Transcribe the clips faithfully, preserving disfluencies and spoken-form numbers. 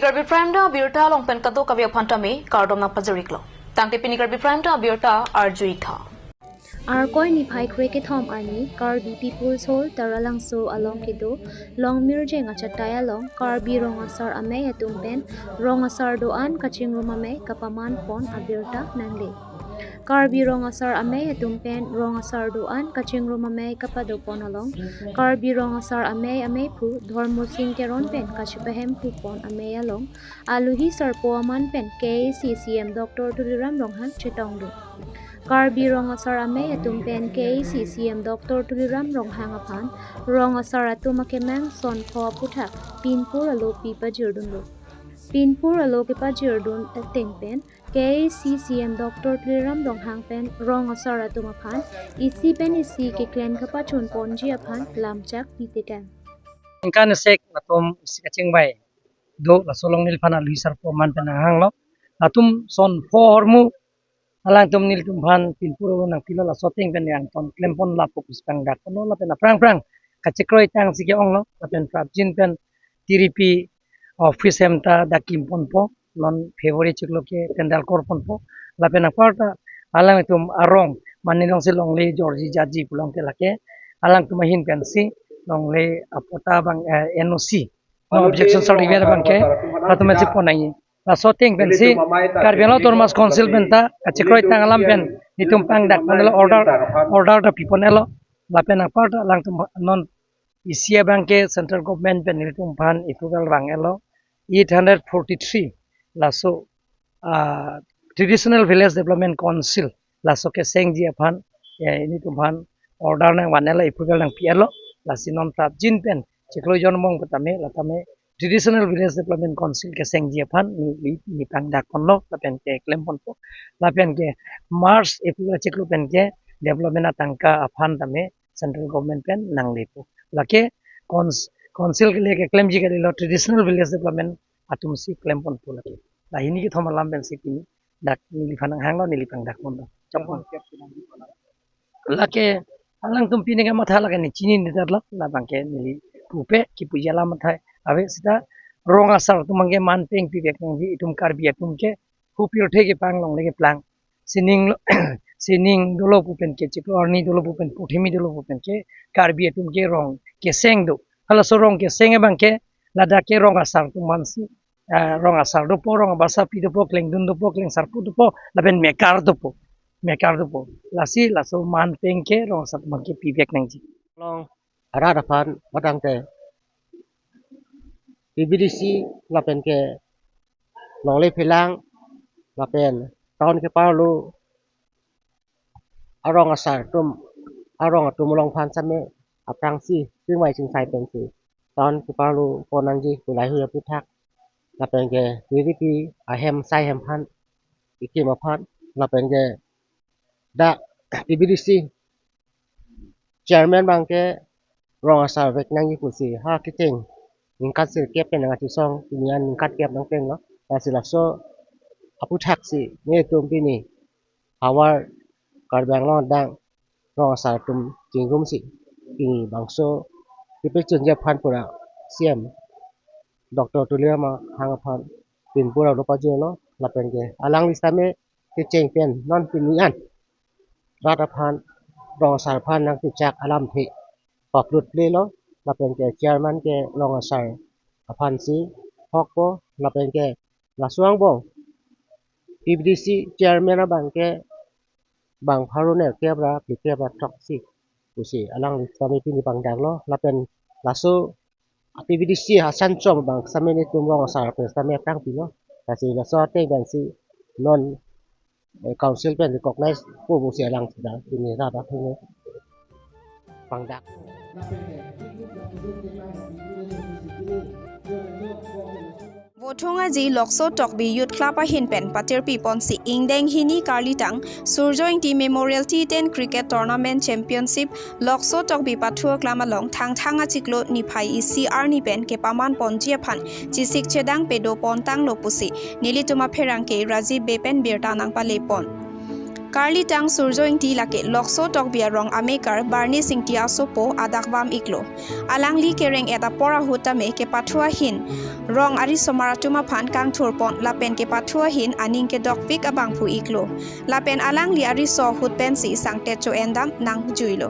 Karbi Prime Time abirta along pen kadokave aphan tame kardom nangpajir-iklo. Tangte pini Karbi Prime Time abirta arju-ik tha. Arkoi niphai krekethom arni Karbi People's Hall Taralangso along kedo Longmirjeng achatai along Karbi Rong Asar Amei atum pen Rong Asar do-an kachingrum amei kapaman pon abirta nangle. Karbi Rong Asar Amei atum pen Rong Asar do-an kachingrum amei kapado pon along Karbi Rong Asar Amei ameiphu Dhormo Sing Teron pen kachipahemphu pon amei along aluhi sarpo aman pen K A A C C E M Doctor Tuliram Ronghang chetongdun. Karbi Rong Asar Amei atum pen K A A C C E M Doctor Tuliram Ronghang aphan Rong Asar atum akemang son pho aputhak pinpur alo pipajirdunlo. Pinpur alo kepajirdun ateng pen K A A C C E M Doctor Tuliram Ronghang pen Rong Asar atum aphan isi pen isi keklem kapachun ponji aphan lamchak pitekang. Ningkan isik latum isi kachingvai do, laso along neliphan aluhi sarpo aman pen nanghanglo. Latum son pho ahormu alangtum nelitum aphan pinpur alo nangpilo, laso ateng pen nangton klem pon lapu pusi pangdak ponlo. Lapen aphrang phrang kachekroi tangsi ke-onglo, lapen prapjin pen tiripi office hem ta dak kim ponpo, non February chiklo ke tendal kor ponpo. Lapen anparta alangtum arong mane alongsi longle jorji jaji pulote lake alangtum ahin pensi longle apatta abang, eh, N O C, no objection certificate abangke latum pensi pon nangji. Laso ateng pensi Karbi Anglong Autonomous Council penta kachekroi tang alam pen nelitum pangdak ponlo, order, order ta pi ponlo. Lapen anparta alangtum non isi abangke central government pen nelitum aphan approval vang-etlo, eight hundred forty-three laso, ah, Traditional Village Development Council laso kesengji aphan, eh, nelitum aphan order nangvan-etlo, approval nangpi-etlo. Lasi non prapjin pen chiklo jon angbong petame latame Traditional Village Development Council kesengji aphan ne, ne, ne pangdak ponlo lapen keklem ponpo. Lapen ke March April achiklo pen ke development atangka aphan tame central government pen nanglepo. Lake cons-, council kele keklemji kalilo, Traditional Village Development atumsi klem ponpo lake. La hini kethom alam pensi pini dak neliphan nanghanglo, neli pangdak ponlo. Chokpon. Lake alangtum pini kamatha lake ne chinine detlo, labangke neli pupe kipuji alam athai. Ave seta Rong Asar atum abangke man peng pivek nangji, itum Karbi atum ke hu pirthe kepang longle keplang. Sining lo, sining dolo pu pen ke, chiklo arni dolo pu pen, puthimi dolo pu pen ke, Karbi atum ke rong keseng do. Halaso rong keseng abangke ladak ke Rong Asar atum aphansi, ah, Rong Asar dopo, Rong Abasa pi dopo, Klengdun dopo, Klengsarpo dopo, lapen Mekar dopo, Mekar dopo. Lasi laso man peng ke Rong Asar atum abangke pivek nangji. Long arat aphan matangte P B D C lapen ke longle phelang lapen town keparlo arong asar atum, arong atum along aphan same aphrangsi chingvai chingsai pensi town keparlo pon nangji pu lahei aputhak lapen ke T D P ahem sai hem aphan, ikim aphan, lapen ke dak P B D C chairman abangke Rong Asar vek nangji pusi ha kecheng ningkan sirkep pen nangkachesong, pini an ningkan kep nangpenglo. Lasi laso aputhak si netum pini havar Karbi Anglong adang Rong Asar atum chingrumsi pini bangso kepachunji aphan pura C M Doctor Tuliram Ronghang aphan pinpur alo pajirlo, lapen ke alangli same kecheng pen non pini an rat aphan, Rong Asar aphan nangkechak alamthe paplut plelo, lapen ke chairman ke Rong Asar aphansi hokpo, lapen ke laso angbong P B D C chairman abangke bang pharo nerkep ra phlikep ra throksi pusi alangli sitame pini pangdaklo, lapen laso P B D C asan chom abang sitame netum Rong Asar pen sitame aphrang pilo. Lasi laso ateng pensi non, eh, council pen recognize po pusi alang sida pini rat atum pangdak. Vothung aji Lokso Tokbi Youth Club ahin pen patirpi ponsi ingdeng hini karlitang Surjo Ingti Memorial T ten Cricket Tournament Championship Lokso Tokbi pathu aklam along Thangthang achiklo niphai isi arni pen kepaman ponji aphan chesik chedang pado pontanglo pusi nelitum apherangke Rajiv Bey pen birta nangpale pon. Karlitang Surjo Ingti lake Lokso Tokbi arong amekar Barnis Ingti asopo adak vam iklo. Alangli kereng-et apor ahut tame kepathu ahin rong arisomar atum aphan kangthurpon lapen kepathu ahin aning kedokpik abangphu iklo. Lapen alangli ariso ahut pensi sangtet cho-endam nangjuilo.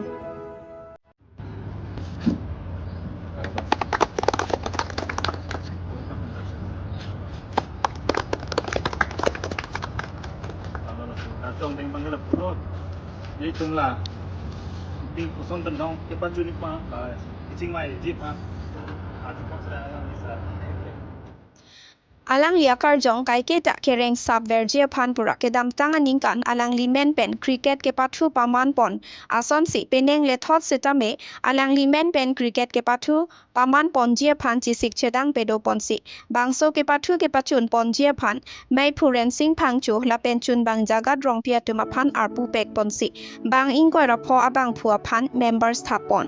Alangli akarjong kaiketa kereng sap verji aphan pura kedamtang aningkan alangli men pen cricket kepathu pamanpon asonsi penang lethot setame alangli men pen cricket kepathu pamanponji aphan chesik chedang pedoponsi bangso kepathu kepachunponji aphan meiphu Rensing Phangcho lapen chunbang Jagat Rongpi atum aphan arpu pekponsi bang ingkoi ra pho abangphu aphan members thappon.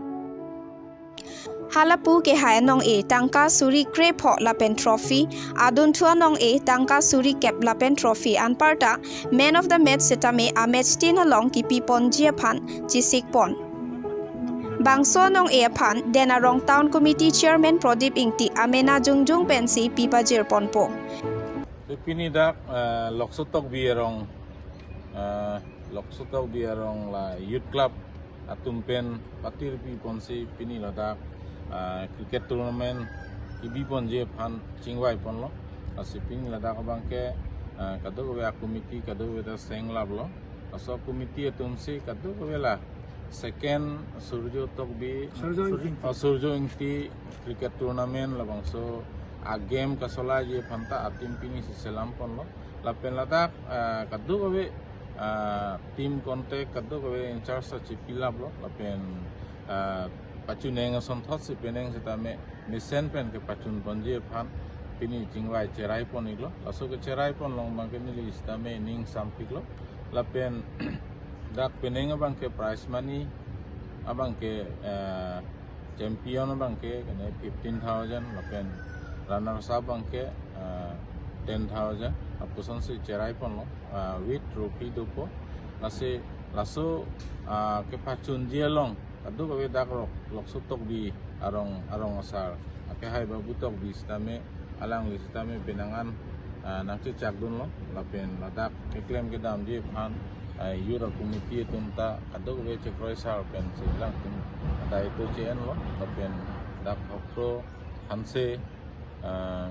Halapu kehai anong-e tangka suri krepho lapen trophy, adunthu anong-e tangka suri kep lapen trophy anparta man of the match setame a-match tin along kipiponji aphan chesikpon. Bangso anong-e aphan Den Arong Town Committee Chairman Prodip Ingti amena jongjong pensi pipajirponpo. Pini dak, eh, Lokso Tokbi arong, eh, Lokso Tokbi arong la Youth Club atum pen patirpiponsi pini ladak, ah, cricket tournament kebiponji aphan chingvaiponlo. Lasi pini ladak abangke, ah, kadokave a-committee kadokave ta senglaplo. Laso committee atumsi kadokave la second Surjo Tokbi, Surjo Ingti. Oh, Surjo Ingti cricket tournament labangso a-game kasolaji aphan ta a-team pinisi selamponlo. Lapen ladak, ah, kadokave, ah, team contact kadokave in-charge ta chepilaplo. Lapen, ah, pachuneng asonthotsi penang setame mesen pen kepachunponji aphan pini chingvai cheraipon iklo. Laso kecheraipon along abangke neli setame ning sampiklo. Lapen dak penang abangke prize money abangke, eh, champion abangke kene fifteen thousand, lapen runners up abangke, eh, ten thousand. Lapusonsi cheraiponlo, eh, with trophy dopo. Lasi laso, ah, kepachunji along kadokave dak Lok-, Lokso Tokbi arong, arong asar akehai Babu Tokbi setame, alangli setame penang an, ah, nangchechakdunlo. Lapen ladak keklem kedamji aphan, ah, youth committee atum ta kadokave chekroisar pensi alangtum adai-eto che-enlo. Lapen dak Hokto Hanse, ah,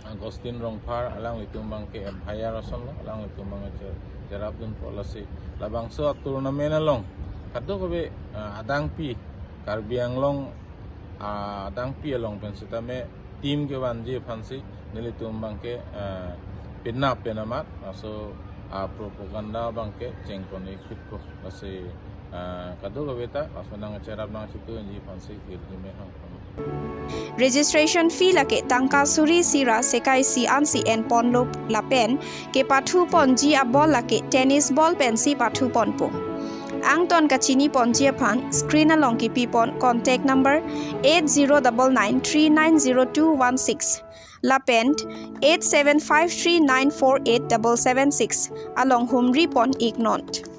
Augustine Rongphar, alanglitum abangke empire asonlo, alanglitum abangke che-, cherapdunpo. Lasi labangso a-tournament along kadokave, ah, adangpi Karbi Anglong, ah, adangpi along pen setame team kevanji aphansi nelitum abangke, ah, penap pen amat laso, ah, propaganda abangke chengpon-ikpikpo. Lasi, ah, kadokave ta laso nangcherap nangchetunji aphansi hirjume hangpon. Registration fee lake tangka suri isi ra sekai isi ansi enponlo lapen kepathuponji a-ball lake tennis ball pensi pathuponpo. Angton kachiniponji aphan screen along kipipon contact number eight zero double nine three nine zero two one six lapen eight seven five three nine four eight double seven six along humripon-iknon.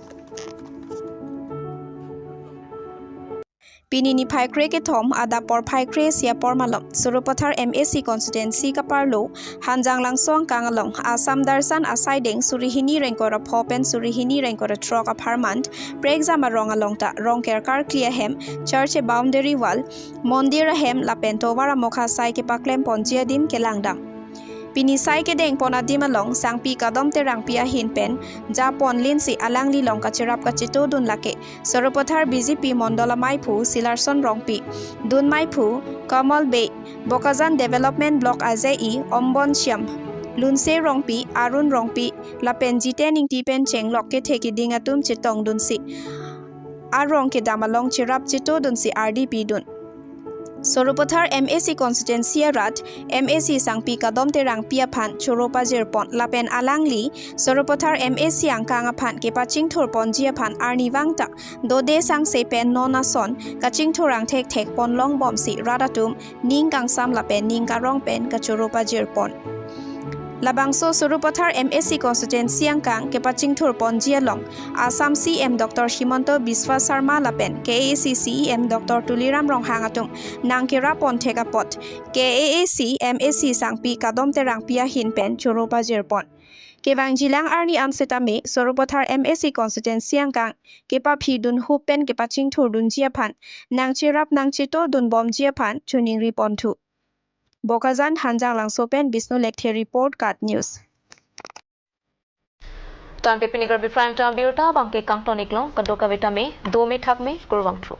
Pini niphai krekethom adap porphai kre-isi apor malom Sarupathar M A C constituency kaparlo Hanjanglangso angkang along Assam Darshan asaideng suri hini rengkor apho pen suri hini rengkor athrok apharman prekjam arong along ta Rongker karkli ahem, church boundary wall, mondir ahem lapen tovar amokha asai kepaklemponji adim kelangdam. Pini sai kedengpon adim along Sangpi Kadom Terangpi ahin pen japonlinsi alanglilong kacherap kachetodun lake Sarupathar B J P Mondol amaiphu Silarson Rongpi, dunmaiphu Kamal Bey, Bokajan Development Block a-J E Ombon Shyam, Lunse Rongpi, Arun Rongpi lapen Jiten Ingti pen chenglok kethe keding atum chetongdunsi arong kedam along cherap chetodunsi ardi pidun. Sarupathar M A C constituency arat M A C Sangpi Kadom Terangpi aphan choro pajirpon lapen alangli Sarupathar M A C angkang aphan kepachingthurponji aphan arnivang ta dode sangse pen non ason kachingthur angthek thekpon longbomsi rat atum ning kangsam lapen ning karong pen kachoro pajirpon. Labangso Sarupathar M A C constituency angkang kepachingthur ponji along Assam C M Doctor Himanta Biswa Sarma lapen K A A C C E M Doctor Tuliram Ronghang atum nangkerap ponthek apot K A A C M A C sangpi Kadom Terangpi ahin pen choro pajir pon. Kevangjilang arni an setame Sarupathar M A C constituency angkang kepaphi dunhup pen kepachingthur dunji aphan nangcherap nangcheto dunbomji aphan choningri ponthu. Bokajan Hanjanglangso pen Bisnu Lekthe report, KAT News. Tangte pini Karbi Prime Time birta abangke kangton iklo, kadokave tame dome thakme, kurvangthu.